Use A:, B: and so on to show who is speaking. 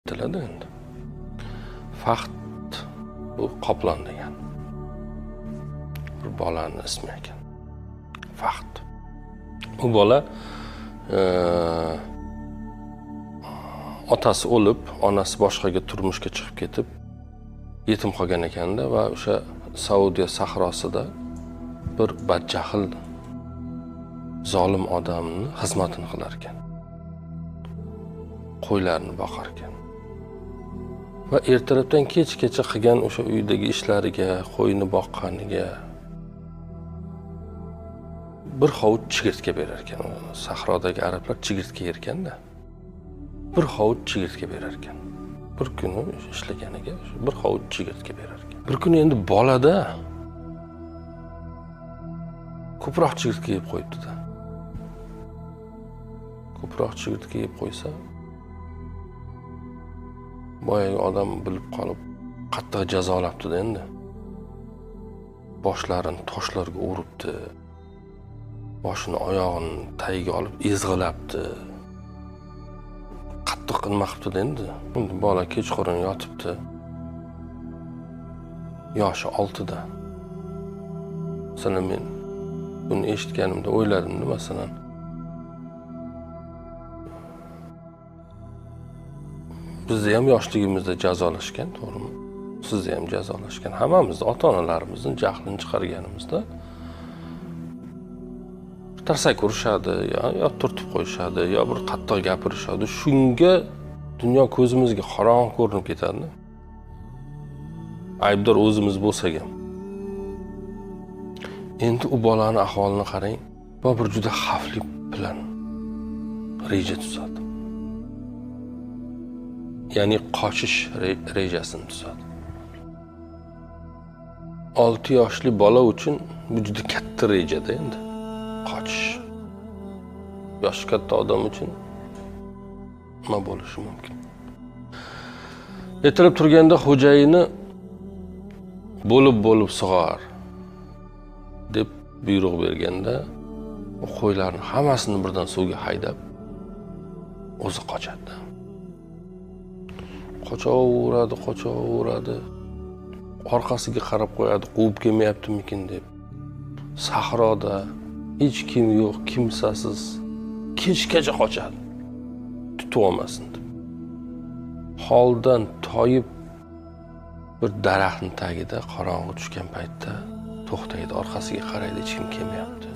A: Aytiladi endi. Fahd bu qoplon degan. Bir bolani ismi ekan. Fahd. U bola otasi o'lib, onasi boshqaga turmushga chiqib ketib, yetim qolgan ekanda va o'sha Saudiya sahrosida bir badjahl zolim odamni xizmatini qilar ekan. Qo'ylarni boqar ekan. Va ertalabdan kechgacha qilgan o'sha uydagi ishlariga, qo'yni boqqaniga bir hovuch chigirtka berar ekan. Sahrodagi arablar chigirtka yerkanda. Bir hovuch chigirtka berar ekan. Bir kuni ishlaganiga bir hovuch chigirtka berar ekan. Bir kuni endi bolada ko'proq chigirtka yeb qo'yibdi-da. Ko'proq chigirtka yeb qo'ysa, boyagi odam bilib qolib, qattiq jazolabdi-da endi. Boshlarini toshlarga uribdi. Boshini oyog'ini tagiga olib ezg'ilabdi. Qattiq nima qilibdi endi. Endi bola kechqurun yotibdi. Yoshi 6da. Masalan, men buni eshitganimda o'yladim, masalan, bizni ham yoshligimizda jazolashgan, to'g'rimi? Sizni ham jazolashgan. Hammamizni ota-onalarimizning jahlini chiqarganimizda tarsak urishadi, yo turtib qo'yishadi, yo bir qattiq gapirishadi. Shunga dunyo ko'zimizga qorong'i ko'rinib ketadi. Aybdor o'zimiz bo'lsak ham. Endi u bolani ahvolini qarang, va bir juda xavfli plan, reja tuzadi. Ya'ni qochish rejasini tuzadi. 6 yoshli bola uchun bu juda katta rejada endi. Qochish. Yoshi katta odam uchun nima bo'lishi mumkin? Ertalab turganda xo'jayini bo'lib-bo'lib sug'or deb buyruq berganda, u qo'ylarni hammasini birdan suvga haydab o'zi qochadi. Qochaveradi, qochaveradi. Orqasiga qarab qo'yadi, quvib kelmayaptimikin deb. Sahroda hech kim yo'q, kimsasiz. Kechgacha qochadi. Tutib olmasin deb. Holdan toyib bir daraxtning tagida qorong'i tushgan paytda to'xtaydi, orqasiga qaraydi, hech kim kelmayapti.